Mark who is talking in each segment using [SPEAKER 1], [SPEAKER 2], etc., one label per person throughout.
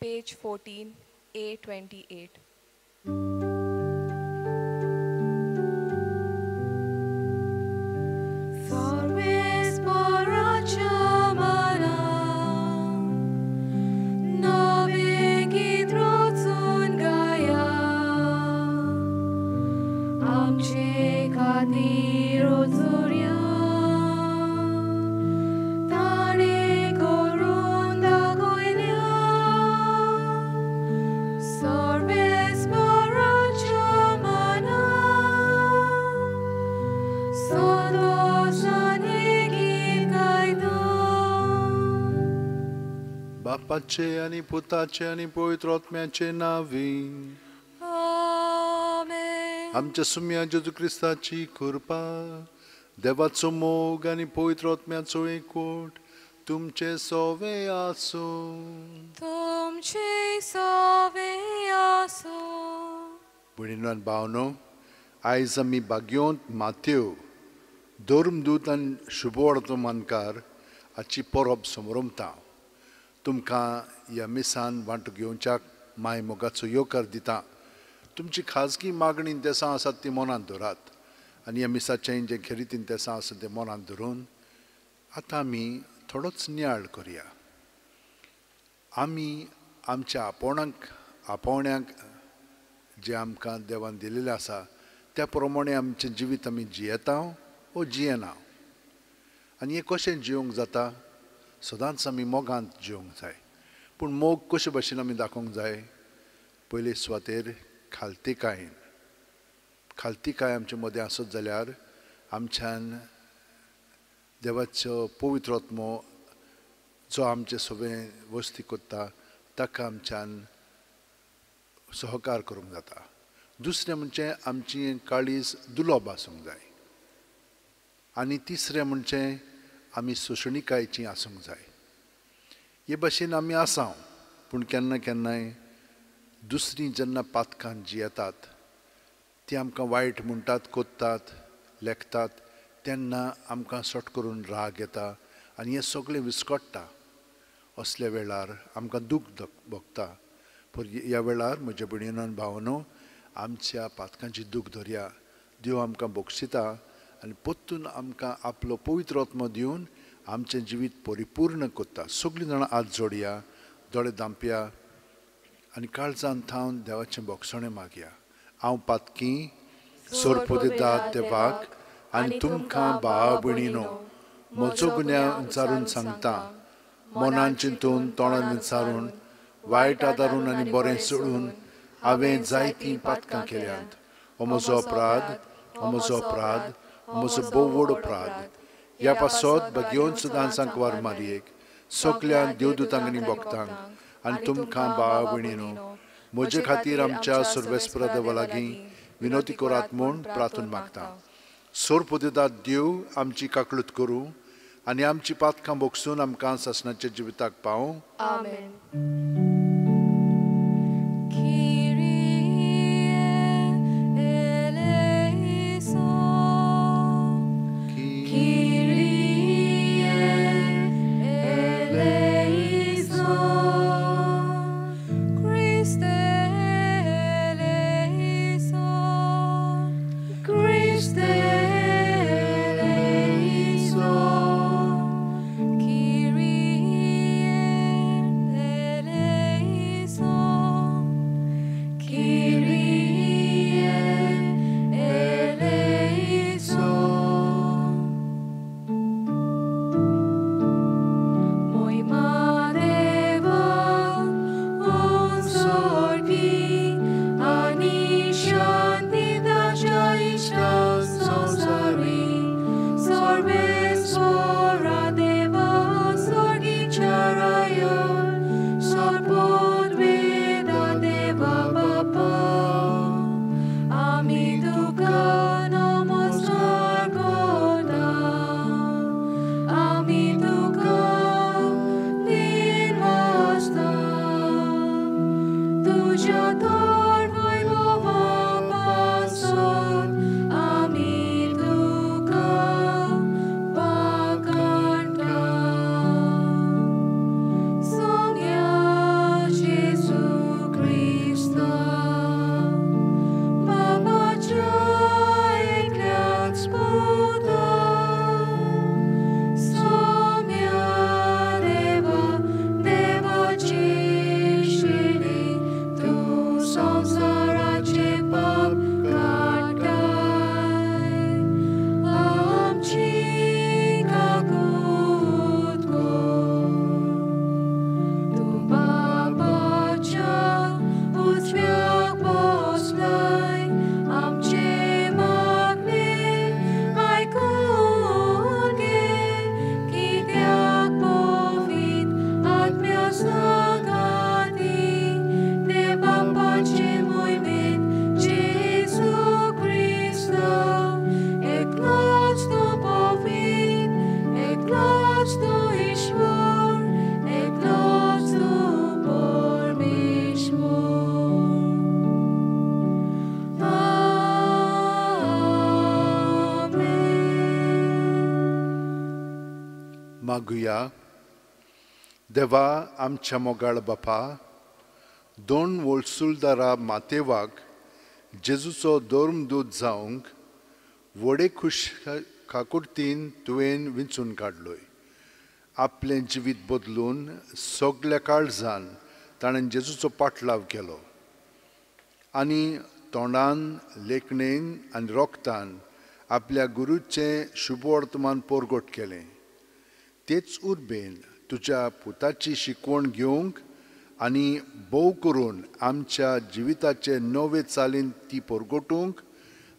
[SPEAKER 1] Page 14, A28.
[SPEAKER 2] बापाचे आनी पुताचे आनी पवित्र आत्म्याचे नांवी
[SPEAKER 1] आमेन.
[SPEAKER 2] आमच्या सुम्या जेजू क्रिस्ताची कृपा, देवाचो मोग आनी पवित्र आत्म्याचो एकवट तुमचे सोवे आसूं.
[SPEAKER 1] तुमचे सोवे आसूं.
[SPEAKER 2] भयणीनो आनी भावनो, आयज आमी भाग्योंत माथ्यो धर्मदूत आनी शुभवर्तमानकार हाची परब समरमता. तुमकां ह्या मिसान वांटो घेवच्याक माय मोगाचो येवकार दिता. तुमची खाजगी मागणी देसां आसात ती मनांत धरात आनी ह्या मिसाचें जें खेरीतीन देसां आसा तें मनांत धरून आतां आमी थोडोच नियाळ करया. आमी आमच्या आपोवण्याक जें आमकां देवान दिलेलें आसा त्या प्रमाणे आमचें जिवीत आमी जियेता वो जियेना आनी हें कशें जियोंक जाता? सदांच आमी मोगांत जिवंक जाय. पूण मोग कशे भशेन आमी दाखोवंक जाय? पयले सुवातेर खालतीकायेन. खालतीकाय आमचे मदें आसत जाल्यार आमच्यान देवाचो पवित्र आत्मो जो आमचे सगळें वस्ती करता ताका आमच्यान सहकार करूंक जाता. दुसरें म्हणजे आमची काळीज दुलोब आसूंक जाय आनी तिसरें म्हणजे आमी सोशणिकायेची आसूंक जाय. हे भशेन आमी आसा, पूण केन्ना केन्नाय दुसरीं जेन्ना पातकां जियेतात ती आमकां वायट म्हणटात, कोत्तात, लेखतात तेन्ना आमकां सट करून राग येता आनी हें सगळें विस्कट्टा. असल्या वेळार आमकां दूख भोगता. पूण ह्या वेळार म्हज्या भयणीनो आनी भावानो, आमच्या पातकांची दूख धरया. देव आमकां बक्षिता आनी परतून आमकां आपलो पवित्र आत्मो दिवन आमचें जिवीत परिपूर्ण करता. सगळीं जाणां हात जोडया, दोळे धांपया आनी काळजान थावन देवाचें भोगसणें मागया. हांव पातकी सोरपोदेदाद देवाक आनी तुमकां भावा भयणीनो म्हजो गुन्यांव विचारून सांगता. मनान चिंतून, तोंडान विचारून, वायट आदारून आनी बरें सोडून हांवें जायतीं पातकां केल्यांत. हो म्हजो अपराध, हो म्हजो अपराध, म्हजो भोव व्हड अपराध. ह्या पासत भगेवन सुद्दां सांकवार मारयेक सगल्या देवदूतांक आनी भक्तांक आनी तुमकां भावा भयणीनो म्हजे खातीर आमच्या सर्वेस्परा देवा लागीं विनोती करात म्हूण प्रार्थना मागता. सोरपोदेदाद देव आमची काकळूत करूं आनी आमची पातकां भोगसून आमकां सासणाच्या जिविताक पावूं.
[SPEAKER 1] आमेन. Kyrie eleison.
[SPEAKER 2] मागुया. देवा आमच्या मोगाळ बापा, दोन वळसुलदारा मातेवाक जेजूचो धर्मदूत जावंक व्हडे खुश काकुर्तीन तुवें विंचून काडलोय. आपलें जिवीत बदलून सगल्या काळजान ताणें जेजूचो पाटलाव केलो आनी तोंडान, लेखणेन आनी रोगतान आपल्या गुरूचें शुभवर्तमान परगट केलें. तेच उर्बेन तुज्या पुताची शिकवण घेवंक आनी भोव करून आमच्या जिविताचे नवे चालीन ती परगटूंक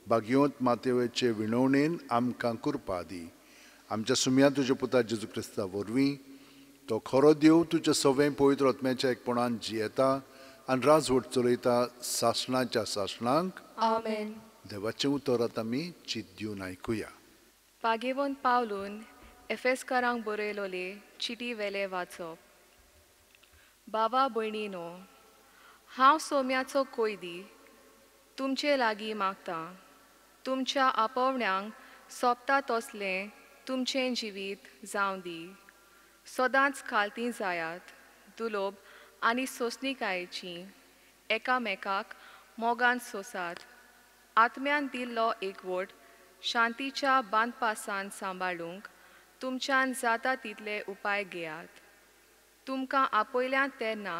[SPEAKER 2] भाग्यवंत मातेवेचे विणवणेन आमकां कृपा दी. आमच्या सुमया तुज्या पुता जेजू क्रिस्ता वरवीं, तो खरो देव तुज्या सवें पवित्र आत्म्याच्या एकपणान जियेता आनी राजवट चलयता सासणाच्या सासणांक.
[SPEAKER 1] आमेन.
[SPEAKER 2] देवाचें उतर आतां आमी चित दिवन आयकुया.
[SPEAKER 1] पागेवन पावलून एफेसकारांक बरयलोले चिटी वेले वाचप. बाबा भयणीनो, हांव सोम्याचो कोयदी तुमचे लागीं मागतां, तुमच्या आपोवण्यांक सोंपता तसलें तुमचें जिवीत जावं दी. सदांच खालती जायात, दुलोब आनी सोंसणिकायेची, एकामेकाक मोगान सोंसात. आत्म्यान दिल्लो एकवट शांतीच्या बांदपासान सांबाळूंक तुमच्यान जाता तितले उपाय घेयात. तुमकां आपयल्यांत तेन्ना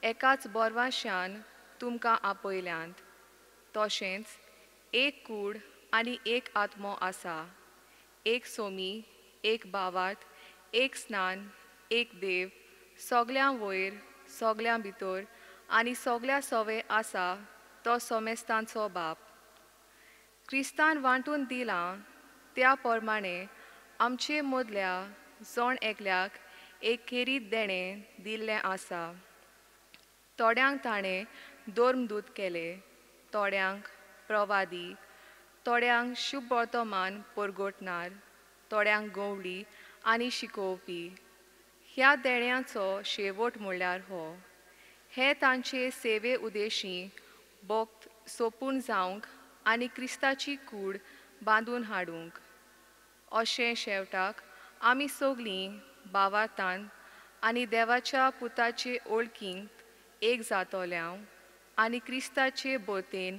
[SPEAKER 1] एकाच बोरवाशान तुमकां आपयल्यांत, तशेंच एक कूड आनी एक आत्मो आसा, एक सोमी, एक भावार्थ, एक स्नान, एक देव, सगल्यां वयर, सगल्यां भितर आनी सगल्या सवे आसा तो सोमेस्तांचो बाप. क्रिस्तान वांटून दिलां त्या प्रमाणे आमचे मदल्या जण एकल्याक एक खेरीत देणें दिल्लें आसा. थोड्यांक ताणें धर्मदूत केले, थोड्यांक प्रवादी, थोड्यांक शुभवर्तमान परगटणार, थोड्यांक गवळी आनी शिकोवपी. ह्या देण्याचो शेवट म्हणल्यार हो, हे तांचे सेवे उदेशी भक्त सोपून जावंक आनी क्रिस्ताची कूड बांदून हाडूंक. अशें शेवटाक आमी सगळीं भावार्थान आनी देवाच्या पुताचे ओळखींत एक जातोल्यांव आनी क्रिस्ताचे भोवतेन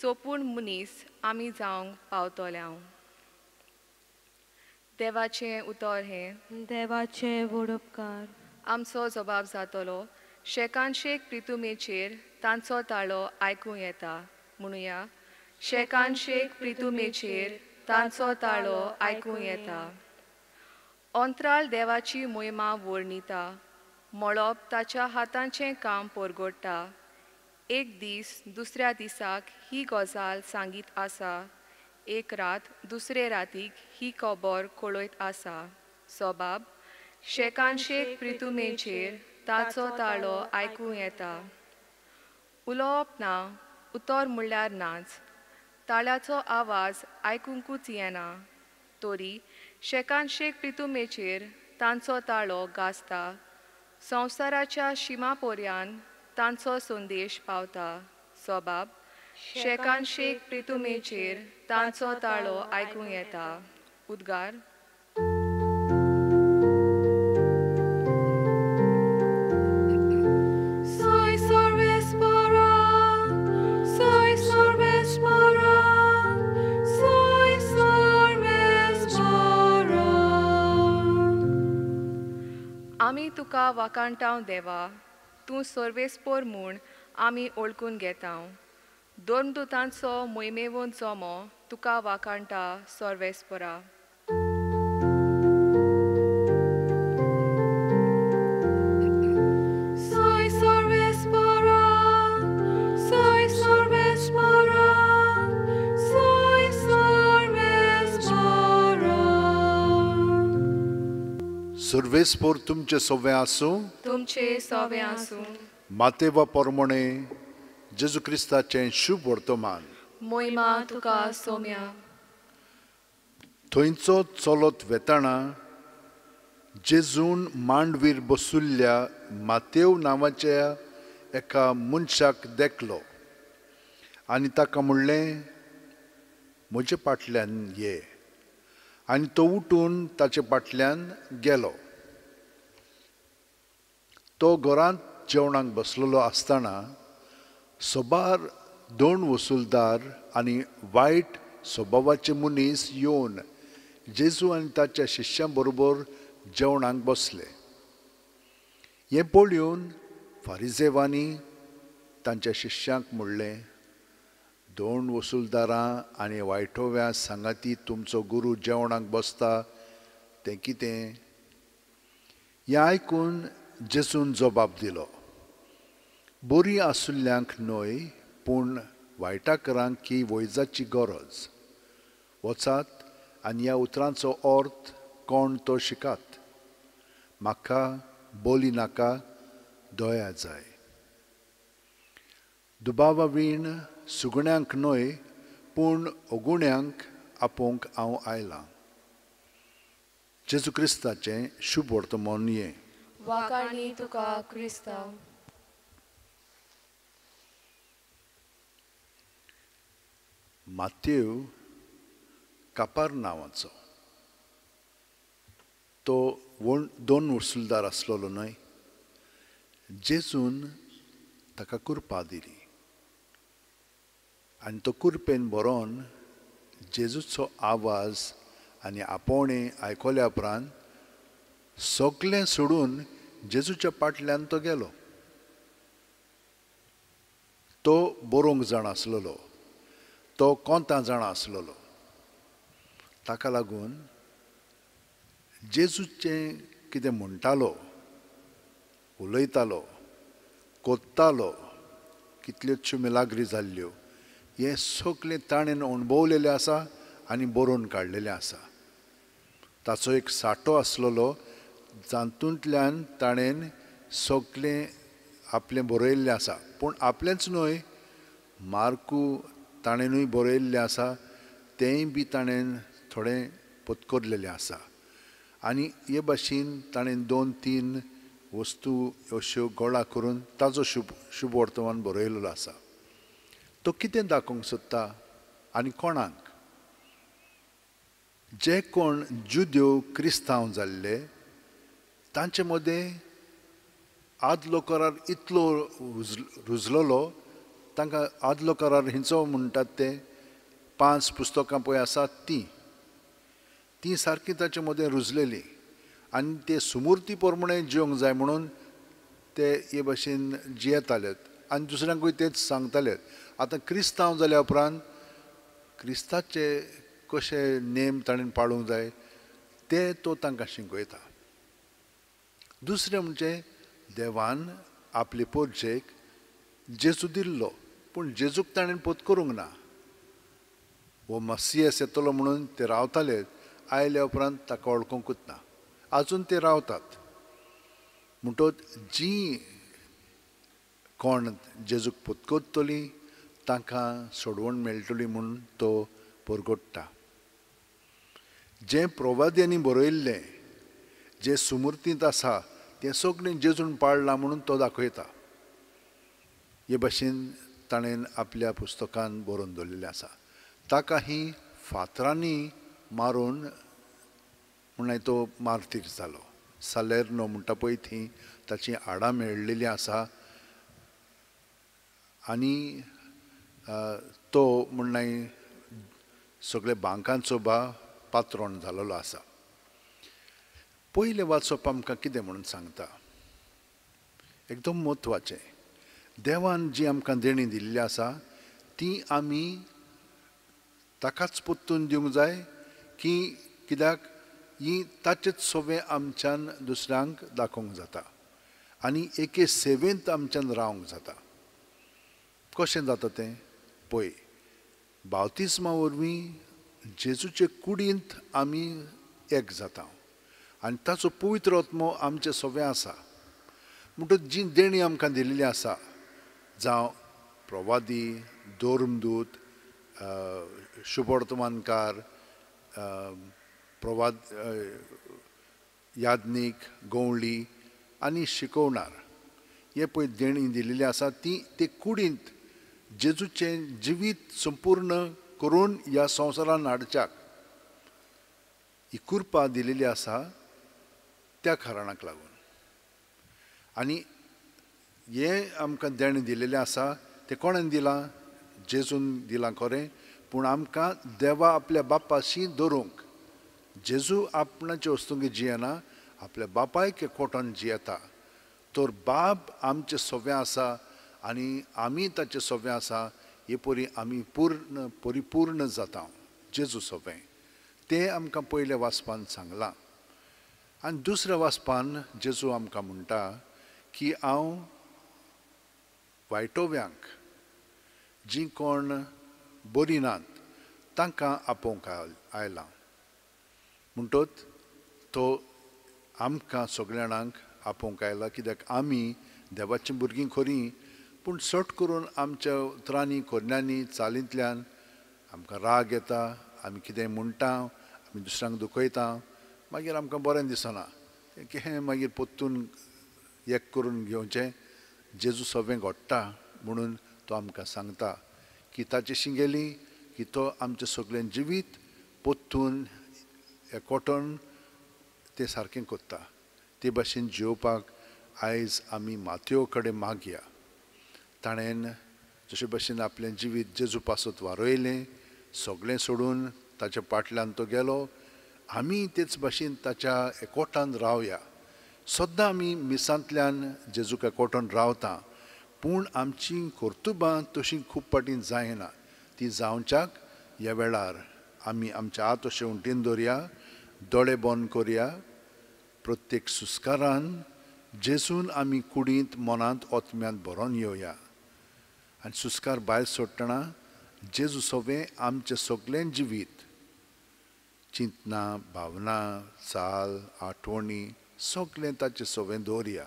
[SPEAKER 1] सोपून मनीस आमी जावंक पावतोल्यांव. देवाचें उतर हें.
[SPEAKER 3] देवाचें व्हड उपकार.
[SPEAKER 1] आमचो जबाब जातलो शेकानशेक प्रितुमेचेर तांचो ताळो आयकूं येता. म्हणुया, शेकानशेक प्रितुमेचेर तांचो ताळो आयकूं येता. अंतराळ देवाची मोहिमा वर्णिता, मळब ताच्या हातांचें काम परगट्टा. एक दीस दुसऱ्या दिसाक ही गजाल सांगीत आसा, एक रात दुसरे रातीक ही खबर कळयत आसा. सोबाब शेकानशेक प्रितुमेचेर ताचो ताळो आयकूं येता. उलोवप ना, उतर म्हणल्यार नाच, ताळ्याचो आवाज आयकुंकूच येना, तरी शेकानशेक प्रितुमेचेर तांचो ताळो गाजता. संवसाराच्या शिमा पर्यान तांचो संदेश पावता. सोबाब शेकानशेक प्रितुमेचेर तांचो ताळो आयकूं येता. उद्गार. आमी तुका वाखाणटांव देवा, तूं सर्वेस्पोर म्हूण आमी ओळखून घेतांव. धर्मदुतांचो मोहिमेवंत जमो तुका वाखाणटा सर्वेस्पोरा.
[SPEAKER 2] सर्वेस्पोर तुमचे सवे आसूं,
[SPEAKER 1] तुमचे सवे आसूं.
[SPEAKER 2] मातेवा परमणे जेजू क्रिस्ताचें शुभ वर्तमान.
[SPEAKER 1] मोहिमा तुका सोम्या.
[SPEAKER 2] थंयचो चलत वेताना जेजून मांडवीर बसुल्ल्या मातेव नांवाच्या एका मनशाक देखलो आनी ताका म्हणलें, म्हजे फाटल्यान ये. आनी तो उठून ताचे फाटल्यान गेलो. तो घरांत जेवणाक बसलेलो आसतना सबार दोन वसुलदार आनी वायट स्वभावाचे मनीस येवन जेजू आनी ताच्या शिश्यां बरोबर जेवणाक बसले. हें पळोवन फारिजेवांनी तांच्या शिश्यांक म्हणलें, दोन वसुलदारां आनी वायटोव्या सांगाती तुमचो गुरू जेवणाक बसता तें कितें? हें आयकून जेजून जबाब दिलो, बरी आसुल्ल्यांक न्हय पूण वायटाकरांक ही वैजाची गरज. वचात आनी ह्या उतरांचो अर्थ कोण तो शिकात. म्हाका बोली नाका, दया जाय. दुबावा वीण सुगण्यांक न्हय पूण अगुण्यांक आपोवंक हांव आयलां. जेजू क्रिस्ताचें शुभ वर्तमान हें.
[SPEAKER 1] वाखाणी तुका क्रिस्तांव.
[SPEAKER 2] मातेव कापार नांवाचो तो दोन वसुलदार आसलेलो न्हय. जेजून ताका कुरपा दिली आनी तो कुरपेन बरोवन जेजूचो आवाज आनी आपोवणें आयकल्या उपरांत सगळें सोडून जेजूच्या फाटल्यान तो गेलो. तो बरोवंक जाणा आसलेलो, तो कोंता जाणा आसलेलो. ताका लागून जेजूचें कितें म्हणटालो, उलयतालो, कोत्तालो, कितल्योश्यो मिलाग्री जाल्ल्यो हें सगळें ताणें अणभवलेलें आसा आनी बरोवन काडलेलें आसा. ताचो एक साठो आसलेलो जातूंतल्यान ताणें सगळें आपलें बरयल्लें आसा. पूण आपलेंच न्हय, मार्कू ताणेंनूय बरयल्लें आसा, तेंय बी ताणें थोडें पत्करलेलें आसा. आनी हे भाशेन ताणें 2-3 वस्तू अश्यो गोळा करून ताजो शुभ वर्तमान बरयलेलो आसा. तो कितें दाखोवंक सोदता आनी कोणाक? जे कोण जुदेव क्रिस्तांव जाल्ले तांचे मदें आदलो करार इतलो रुजलेलो, तांकां आदलो करार हिंचो म्हणटात ते 5 पुस्तकां पळय आसात तीं तीं सारकीं ताचे मदें रुजलेलीं आनी ते सुमुर्ती प्रमाणे जिवंक जाय म्हणून ते हे भाशेन जियेताले आनी दुसऱ्यांकूय तेच सांगताले. आतां क्रिस्तांव जाल्या उपरांत क्रिस्ताचे कशे नेम ताणें पाळूंक जाय ते तो तांकां शिकयता. दुसरें म्हणजे देवान आपले पोरजेक जेजू दिल्लो, पूण जेजूक ताणें पत्करूंक ना. हो मसियस येतलो म्हणून ते रावताले, आयल्या उपरांत ताका वळखुंकूच ना, आजून ते रावतात. म्हणटकच जीं कोण जेजूक पत्करतलीं तांकां सोडवण मेळटली म्हूण तो परगट्टा. जें प्रवाद्यांनी बरयल्लें, जें सुमुर्तींत आसा तें सगळें जेजून पाळ्ळां म्हणून तो दाखयता. हे भाशेन ताणें आपल्या पुस्तकान बरोवन दवरिल्लें आसा. ताका ही फातरांनी मारून म्हणल्यार तो मार्तीर जालो. सालेर्नो म्हणटा पळय थंय ताचीं हाडां मेळिल्लीं आसा आनी तो म्हणल्यार सगळे बांकांचो बा पात्रोण जालेलो आसा. पयलें वाचप आमकां कितें म्हणून सांगता, एकदम म्हत्वाचें. देवान जी आमकां देणी दिल्ली आसा ती आमी ताकाच परतून दिवंक जाय की कित्याक ही ताचेच सोबें आमच्यान दुसऱ्यांक दाखोवंक जाता आनी एके सेवेंत आमच्यान रावंक जाता. कशें जाता तें पळय, बावतिस्मा वरवीं जेजूचे कुडींत आमी एक जाता आनी ताचो पवित्र आत्मो आमचे सोबें आसा. म्हणटकच जी देणी आमकां दिल्ली आसा, जावं प्रवादी, धर्मदूत, शुभवर्तमानकार, प्रवाद, याज्ञीक, गवळी आनी शिकोवणार, हे पळय देणी दिल्ली आसा ती ते कुडींत जेजूचें जिवीत संपूर्ण करून ह्या संवसारान हाडच्याक ही कृपा दिलेली आसा त्या कारणाक लागून. आनी हें आमकां देणें दिलेलें आसा तें कोणें दिलां? जेजून दिलां खरें, पूण आमकां देवा आपल्या बापाशी दवरूंक. जेजू आपणाचे वस्तूंक जियेना, आपल्या बापायक एकवटान जियेता. तर बाब आमचे सव्वें आसा आनी आमी ताचे सव्वें आसा, हे परी आमी पूर्ण परिपूर्ण जाता जेजू सव्वें. तें आमकां पयल्या वाचपान सांगलां. आनी दुसऱ्या वाचपान जेजू आमकां म्हणटा की हांव वायटोव्यांक जीं कोण बरीं नात तांकां आपोवंक आयलां. म्हणटत तो आमकां सगळ्या जाणांक आपोवंक आयला, कित्याक आमी देवाचीं भुरगीं खरीं, पूण सट करून आमच्या उतरांनी करण्यांनी चालींतल्यान आमकां राग येता, आमी कितें म्हणटा, आमी दुसऱ्यांक दुखयता, मागीर आमकां बरें दिसना. हें मागीर परतून एक करून घेवचें. जेजू सगळें घडटा म्हणून तो आमकां सांगता की ताचे शिंगेली की तो आमचें सगळें जिवीत परतून एकवटून तें सारकें करता. ते भाशेन जियोवपाक आयज आमी मातयो कडेन मागया. ताणें जशे भाशेन आपलें जिवीत जेजू पासत वारयलें, सगळें सोडून ताच्या फाटल्यान तो गेलो, आमी तेच भाशेन ताच्या एकवटान रावया. सद्दां आमी मिसांतल्यान जेजूक एकवटान रावता, पूण आमची कर्तुबां तशीं खूब फाटीं जायना. ती जावच्याक ह्या वेळार आमी आमच्या हात अशें उंटीन दवरया, दोळे बंद करया. प्रत्येक सुस्कारान जेजून आमी कुडींत मनांत आत्म्यांत भरोन येवया. आनी सुस्कार भायर सोडटना जेजू सगळें आमचें सगळें जिवीत, चिंतना, भावना, चाल, आठवणी सगळें ताचें सगळें दवरया.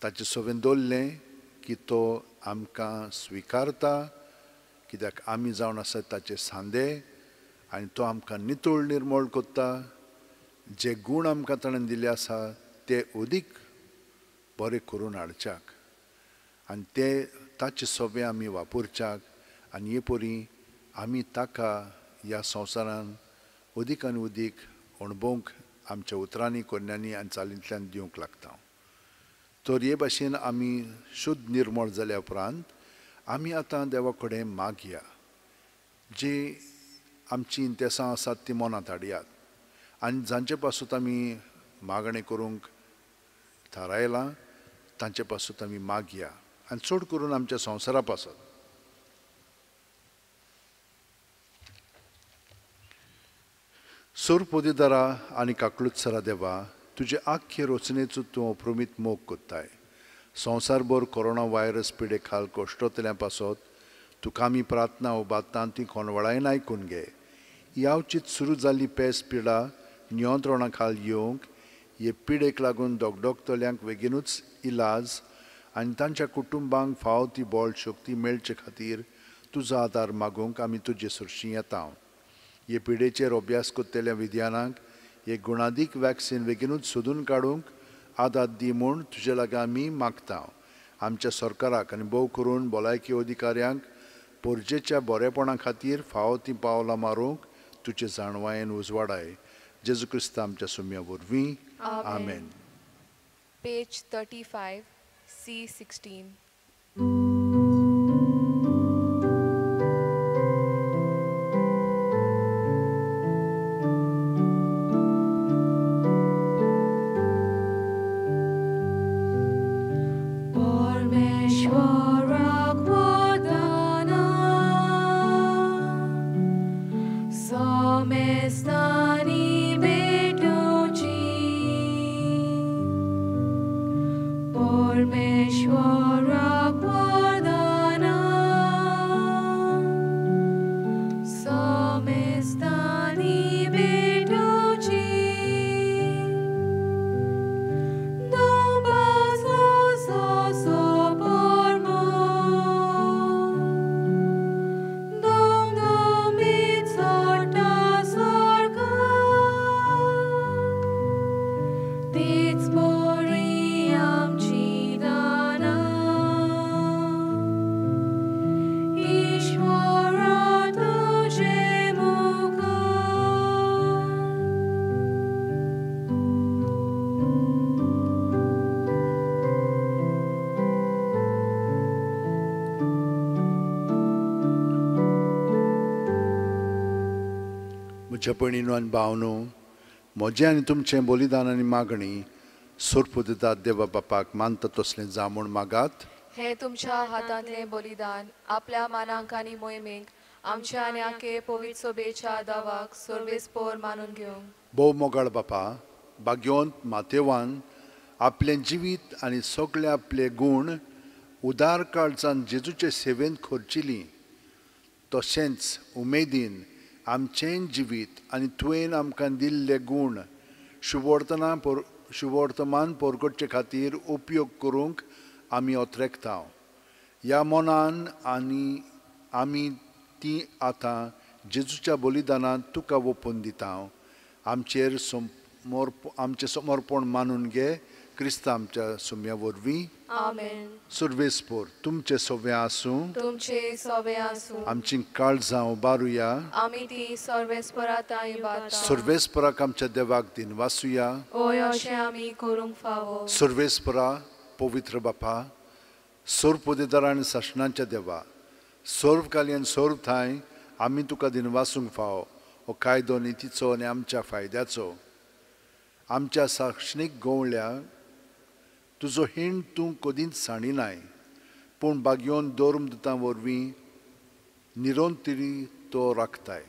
[SPEAKER 2] ताचें सगळें दवरलें की तो आमकां स्विकारता, कित्याक आमी जावन आसात ताचे सांदे, आनी तो आमकां नितळ निर्मळ करता. जे गूण आमकां ताणें दिल्ले आसा ते अदीक बरे करून हाडच्याक आनी ते ताचे सगळें आमी वापरच्याक. आनी हे परी आमी ताका ह्या संवसारान अदीक आनी अदीक अणभवंक आमच्या उतरांनी, करण्यांनी आनी चालींतल्यान दिवंक लागता. तर हे भाशेन आमी शुद्ध निर्मळ जाल्या उपरांत आमी आतां देवा कडेन मागया. जी आमची इंतेसां आसात ती मनांत हाडयात आनी जांचे पासून आमी मागणें करूंक थारायलां तांचे पासून आमी मागया, आनी चड करून आमच्या संवसारा पासत. सोर पोदेदारा आनी काकलुत्सरा देवा, तुजे आख्खे रचनेचो तूं अप्रमीत मोग कोत्ताय. संवसारभर कोरोना व्हायरस पिडे खाल कश्टतल्या पासत तुका आमी प्रार्थना उबारता ती कोणवळायन आयकून घे. यावचीत सुरू जाल्ली पेस पिडा नियंत्रणा खाल येवंक, हे पिडेक लागून दोगदोगतल्यांक बेगीनूच इलाज आनी तांच्या कुटुंबांक फाव ती बळ शक्ती मेळचे खातीर तुजो आदार मागूंक आमी तुजे सरशीं येता. हे पिडेचेर अभ्यास करतल्या विज्ञानाक हे गुणादीक वॅक्सिन बेगीनूच सोदून काडूंक आदार दी म्हूण तुजे लागीं आमी मागता. आमच्या सरकाराक आनी भोव करून भलायकी अधिकाऱ्यांक पोरजेच्या बरेपणा खातीर फावो तीं पावलां मारूंक तुजे जाणवायेन उजवाडाय. जेजू क्रिस्ता आमच्या सुम्या वरवीं, आमेन.
[SPEAKER 1] Page 35, C16.
[SPEAKER 3] परमेश्वराक
[SPEAKER 2] म्हज्या भयणीनो आनी भावनो, म्हजें आनी तुमचें बलिदान आनी मागणी सोरपुदितात देवा बापाक मानता तसलें जावं म्हूण मागात.
[SPEAKER 1] हे तुमच्या हातांतलें बलिदान आपल्या मानांक आनी मोहिमेक आमच्या आनी आखे पवित्र सोबेच्या दावाक सर्वेस्पोर मानून घेवंक.
[SPEAKER 2] भोव मोगाळ बापा, भाग्यवंत मातेवान आपलें जिवीत आनी सगळे आपले गूण उदार काळजान जेजूचे सेवेंत खर्चिली, तशेंच उमेदीन आमचें जिवीत आनी तुवें आमकां दिल्ले गूण शुभवर्तमान परगटचे खातीर उपयोग करूंक आमी अत्रेकता. ह्या मनान आनी आमी ती आतां जेजूच्या बलिदानांत तुका ओपून दिता. आमचेर आमचें समर्पण मानून घे क्रिस्ता आमच्या सुम्या वरवीं.
[SPEAKER 1] आमेन.
[SPEAKER 2] सर्वेस्पोर तुमचें सव्वें आसूं,
[SPEAKER 1] तुमचें सव्वें आसूं.
[SPEAKER 2] आमची काळजां उबारुया,
[SPEAKER 1] आमी ती सर्वेस्पोरा तांय उबारता.
[SPEAKER 2] सर्वेस्पोराक आमच्या देवाक दिनवासुया,
[SPEAKER 1] ओय अशें आमी करूंक फावो.
[SPEAKER 2] सर्वेस्पोरा पवित्र बापा, सर्वपदेदार आनी सासणाच्या देवा, सर्वकाली आनी सर्व ठांय आमी तुका दिनवासूंक फावो. हो कायदो नितीचो आनी आमच्या फायद्याचो. आमच्या साक्षणीक गवळ्या तुजो हिण तूं कदींच सांडिनाय, पूण बागयोन धर्मदुतां वरवीं निरंतरी तो राखताय.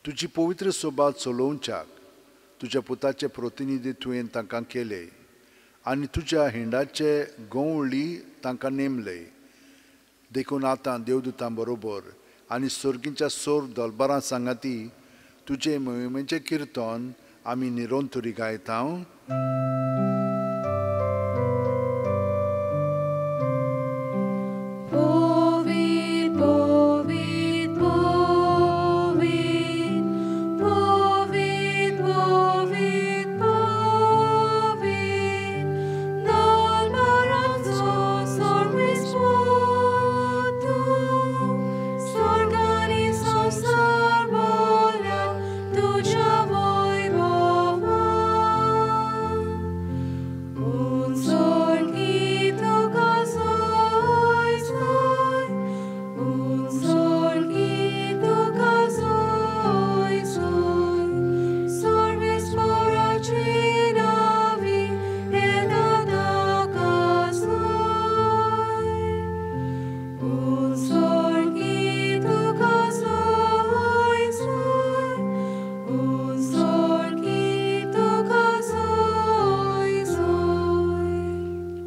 [SPEAKER 2] तुजी पवित्र सोबा चलोवच्याक तुज्या पुताचे प्रतिनिधी तुवें तांकां केले आनी तुज्या हिंडाचे गवळी तांकां नेमले. देखून आतां देवदुतां बरोबर आनी सर्गीच्या सोर दलबारां सांगाती तुजे मोहिमेचें किर्तन आमी निरंतरी गायता.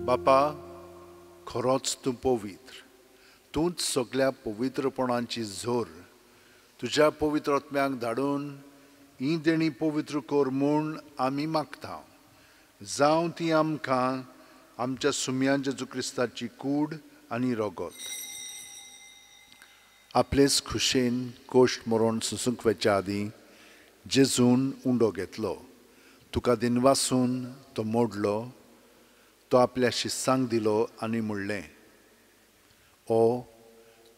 [SPEAKER 2] बापा, खरोच तूं पवित्र, तूंच सगळ्या पवित्रपणाची झोर. तुज्या पवित्र आत्म्याक धाडून ही देणी पवित्र कर म्हूण आमी मागता. जावं ती आमकां आमच्या सुम्या जेजू क्रिस्ताची कूड आनी रगत. आपलेच खुशेन कोश्ट मरण सोसूंक वचच्या आदीं जेजून उंडो घेतलो, तुका दिनवासून तो मोडलो, तो आपल्या शिस्सांक दिलो आनी म्हणलें, ओ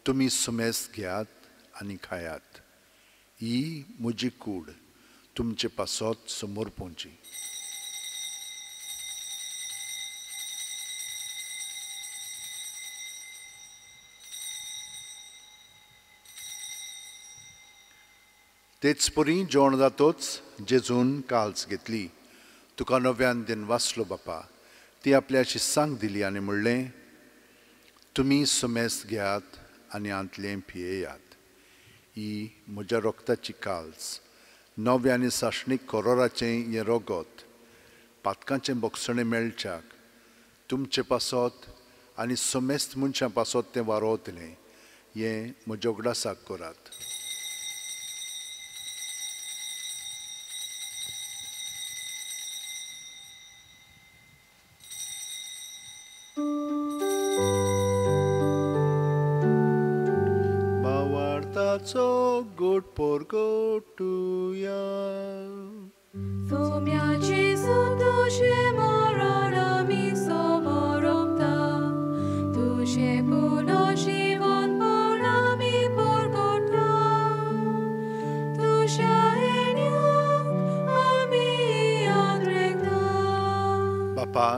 [SPEAKER 2] तुमी सुमेस्त घेयात आनी खायात, ही म्हजी कूड तुमचे पासत समर्पणची. तेच परी जेवण जातोच जेजून काल्स घेतली, तुका नव्यान दिनवासलो बापा, ती आपल्या शिस्सांक दिली आनी म्हणलें, तुमी सुमेस्त घेयात आनी आंतलें पियेयात, ही म्हज्या रक्ताची काल्स, नव्या आनी सासणीक कोरोराचें हें रगत, पातकांचें बक्षणें मेळच्याक तुमचे पासत आनी समेस्त मनशां पासत तें वारोवतलें, हें म्हज्या उगडासाक करात. गोड परगटुया
[SPEAKER 3] सोम्याचे तुझे मरण आमी समर्पता, तुझे पुनर्जीवनपण आमी परगटा, तुझ्या येण्याक आमी आदरेता.
[SPEAKER 2] बापा,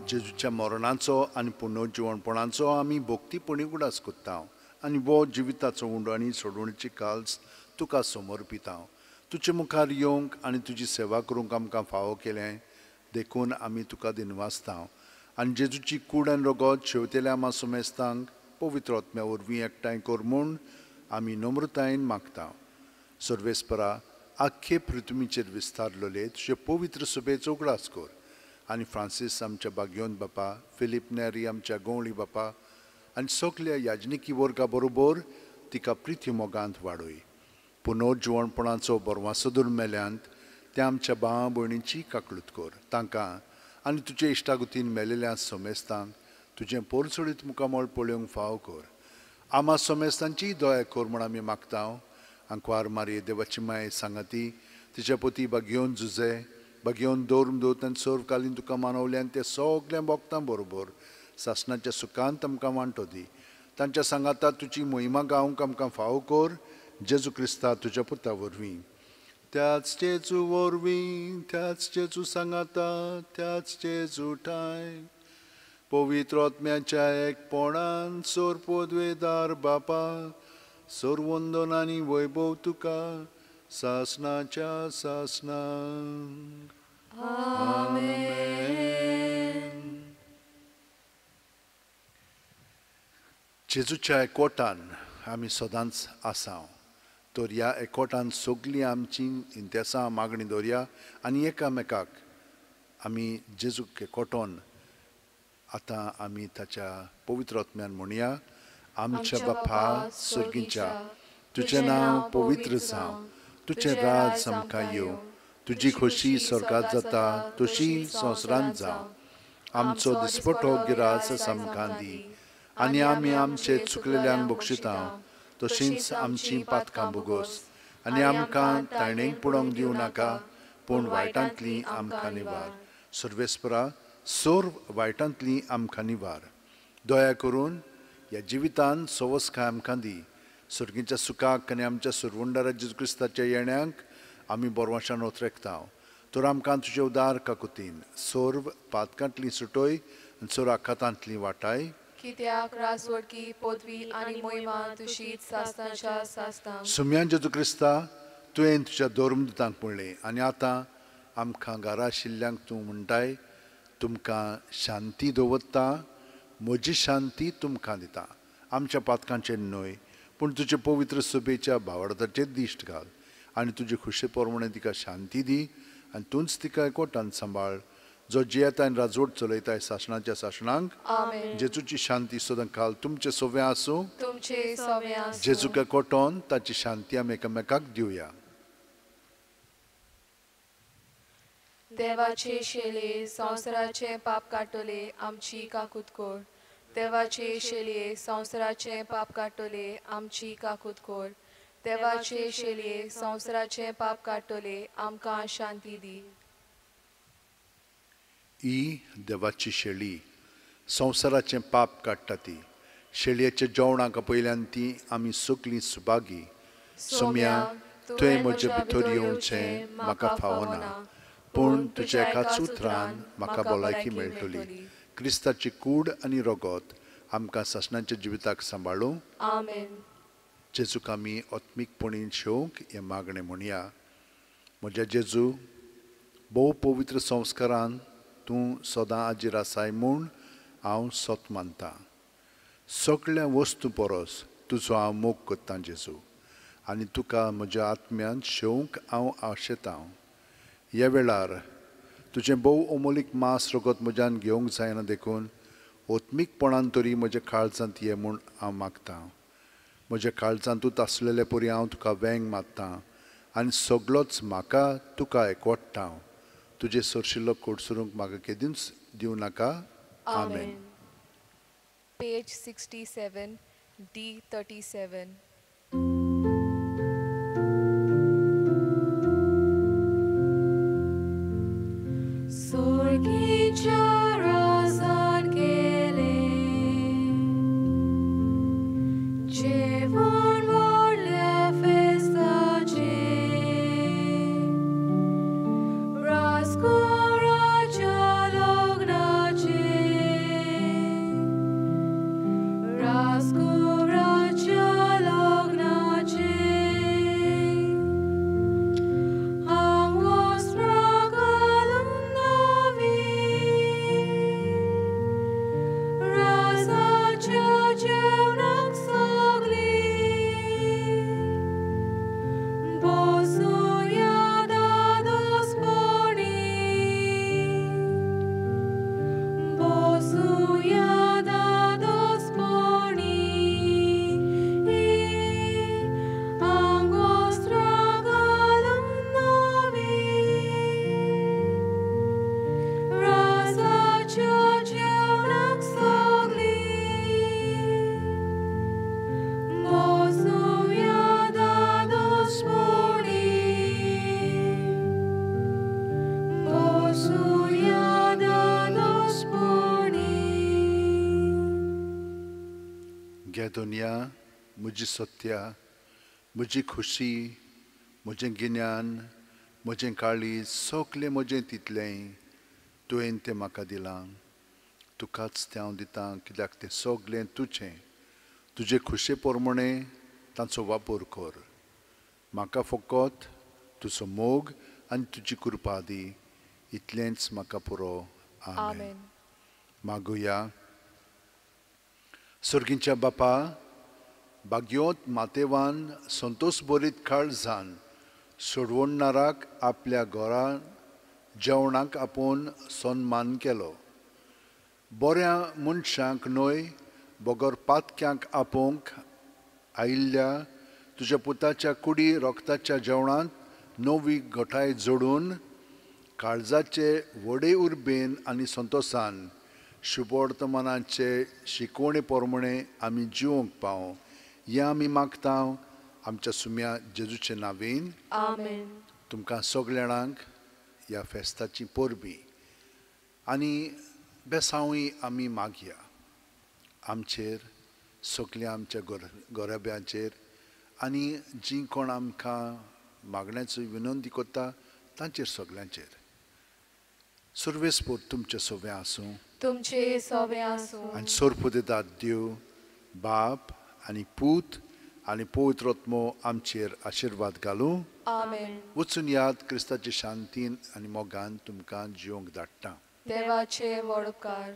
[SPEAKER 2] जेजूच्या मरणाचो आनी पुनर्जीवनपणाचो आमी भक्तीपणी उगडास करता आनी वो जिविताचो उंडो आनी सोडवणीची काल्स तुका समर्पिता. तुजे मुखार येवंक आनी तुजी सेवा करूंक आमकां फावो केलें देखून आमी तुका दिनवासता आनी जेजूची कूड आनी रगत शेवतेल्या आमा सुमेस्तांक पवित्र आत्म्या वरवीं एकठांय कर म्हूण आमी नम्रतायेन मागता. सर्वेस्परा आख्खे पृथ्वीचेर विस्तारलेले तुजे पवित्र सभेचो उगडास कर आनी फ्रांसीस आमच्या बागयोन बापा, फिलीप नेरी आमच्या गवळी बापा आनी सगल्या याजनिकी वर्गा बरोबर तिका प्रिती मोगांत वाडय. पुनर्जिवणपणाचो बरवासो धरून मेल्यांत त्या आमच्या भावा भयणींची काकळूत कर. तांकां आनी तुजे इश्टागतीन मेलेल्या समेस्तांक तुजें पोरचडीत मुखामळ पळोवंक फावो कर. आमा समेस्तांची दया कर म्हूण आमी मागता. आंकवार मारये देवाची माय सांगाती तिच्या पती बागयोन जुजे बागयोन दौर्म दोत आनी सर्वकालीन तुका मानवल्यान ते सगळ्या भोगतां बरोबर सासणाच्या सुखांत आमकां वांटो दी. तांच्या सांगाता तुजी मोहिमा गावंक आमकां फावो कर. जेजू क्रिस्ता तुज्या पुता वरवीं, त्याच जेजू वरवीं, त्याच जेजू सांगाता, त्याच जेजू ठाय पवित्र आत्म्याच्या एकपणान सोर पदवेदार बापा सर्वंदन आनी वैभव तुका सासणाच्या सासणाक. आमेन. जेजूच्या एकवटान आमी सदांच आसाव तर ह्या एकवटान सगळीं आमची इंतेसां मागणी दवरया आनी एकामेकाक आमी जेजूक एकवटोन आतां आमी ताच्या पवित्र आत्म्यान म्हणया. आमच्या बापा सर्गीच्या, तुजें नांव पवित्र जावं, तुजें राज आमकां येवं, तुजी खोशी स्वर्गांत जाता तशी संवसारांत जावं. आमचो दिसपटो गिरास आमकां दी आनी आमी आमचे चुकलेल्यांक बक्षिता तशींच आमची पातकां भोगोस आनी आमकां ताणेक पडोवंक दिवं नाका पूण वायटांतली आमकां निवार. सर्वेस्परा सर्व वायटांतली आमकां निवार. दया करून ह्या जिवितान सवसकाय आमकां दी. सर्गीच्या सुखाक आनी आमच्या सुरवंडारा जेजू क्रिस्ताच्या येण्याक आमी बरवाशान ओतरेकता. तर आमकां तुजे उदार काकुतीन सर्व पातकांतली सुटोय आनी सर्व आखातांतली वाटाय.
[SPEAKER 1] कित्याक राजवडकी पदवी आनी मोहिमा तुशीच सासणाच्या सासणाक.
[SPEAKER 2] सुम्यान जेजू क्रिस्ता तुवें तुज्या धर्मदूतांक म्हणलें आनी आतां आमकां घरा आशिल्ल्यांक तूं म्हणटाय, तुमकां शांती दवरता, म्हजी शांती तुमकां दिता. आमच्या पातकांचेर न्हय पूण तुजे पवित्र सभेच्या भावार्थाचेर दिश्ट घाल आनी तुजे खुशे प्रमाणे तिका शांती दी आनी तूंच तिका एकवटान सांबाळ जो जियेता आनी राजवट चलयताय सासणाच्या सासणाक. जेजूची शांती सदांकाल तुमचे सोवे आसूं. जेजूक एकवटोन ताची शांती आमी एकामेकाक दिवया.
[SPEAKER 1] देवाचे शेले संवसाराचे पाप काडटले आमची काकूत कर. देवाचे शेलये संवसाराचे पाप काडटले आमची काकूत कर. देवाचे शेलये संवसाराचे पाप काडटले आमकां शांती दी.
[SPEAKER 2] ही देवाची शेळी संवसाराचें पाप काडटा. ती शेळयेच्या जेवणाक पयल्यान ती आमी सगळीं सुभागी. सोम्या तुवें म्हजे भितर येवचें म्हाका फावना पूण तुज्या एकाच उतरान म्हाका भलायकी मेळटली. क्रिस्ताची कूड आनी रगत आमकां सासणाच्या जिविताक सांबाळूं. जेजूक आमी आत्मीकपणी शेवंक हें मागणें म्हणया. म्हज्या जेजू, भोव पवित्र संस्कारान तूं सदां आजीर आसाय म्हूण हांव सत मानतां. सगळ्या वस्तू परस तुजो हांव मोग करतां जेजू आनी तुका म्हज्या आत्म्यान शेवंक हांव आशेतां. ह्या वेळार तुजें भोव अमोलीक मांस रगत म्हज्यान घेवंक जायना देखून आत्मीकपणान तरी म्हज्या काळजांत ये म्हूण हांव मागतां. म्हज्या काळजांतूच आसलेले परी हांव तुका वेंग मारतां आनी सगळोच म्हाका तुका एकवट्टां. तुजें सरशिल्लो कोडसरूंक म्हाका केदींच दिवं नाका. आमेन.
[SPEAKER 1] Page 67, D 37. Sorgicha razan kele Jevon vorle festace Rascuracha lognace Rascuracha lognace.
[SPEAKER 2] दोनया, म्हजी सत्या, म्हजी खुशी, म्हजें गिन्यान, म्हजें काळीज, सगलें म्हजें तितलें तुवें तें म्हाका दिलां. तुकाच तें हांव दितां, कित्याक तें सगलें तुजें. तुजे खुशे प्रमाणे तांचो वापर कर. म्हाका फकत तुजो मोग आनी तुजी कृपा दी, इतलेंच म्हाका पुरो. आमेन. मागुया. सर्गींच्या बापा, भाग्योत मातेवान संतोष बरीत काळजान सोडवणणाराक आपल्या घरा जेवणाक आपोवन सन्मान केलो. बऱ्या मनशांक न्हय बगर पातक्यांक आपोवंक आयिल्ल्या तुज्या पुताच्या कुडी रोगताच्या जेवणांत नवी घटाय जोडून काळजाचे व्हडे उर्बेन आनी संतोशान शुभवर्तमानाचे शिकवणे प्रमाणे आमी जिवंक पाव, हें आमी मागता आमच्या सुम्या जेजूचे नांवेन.
[SPEAKER 1] आमेन.
[SPEAKER 2] तुमकां सगळ्यांक ह्या फेस्ताची परबी आनी बेसांवूय आमी मागया. आमचेर, सगल्या आमच्या गोरब्यांचेर आनी जीं कोण आमकां मागण्याची विनंती करता तांचेर सगल्यांचेर सर्वेस्पोर तुमचें सोवें आसूं,
[SPEAKER 1] तुमचे सोवें आसूं.
[SPEAKER 2] आनी सोरपुदेदाद देव बाप आनी पूत आनी पवित्र आत्मो आमचेर आशिर्वाद घालूं.
[SPEAKER 1] आमेन.
[SPEAKER 2] वचून याद क्रिस्ताचे शांतीन आनी मोगान तुमकां जिवंक धाडटा.
[SPEAKER 1] देवाचे व्हड उपकार.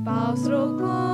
[SPEAKER 3] Paus rocco.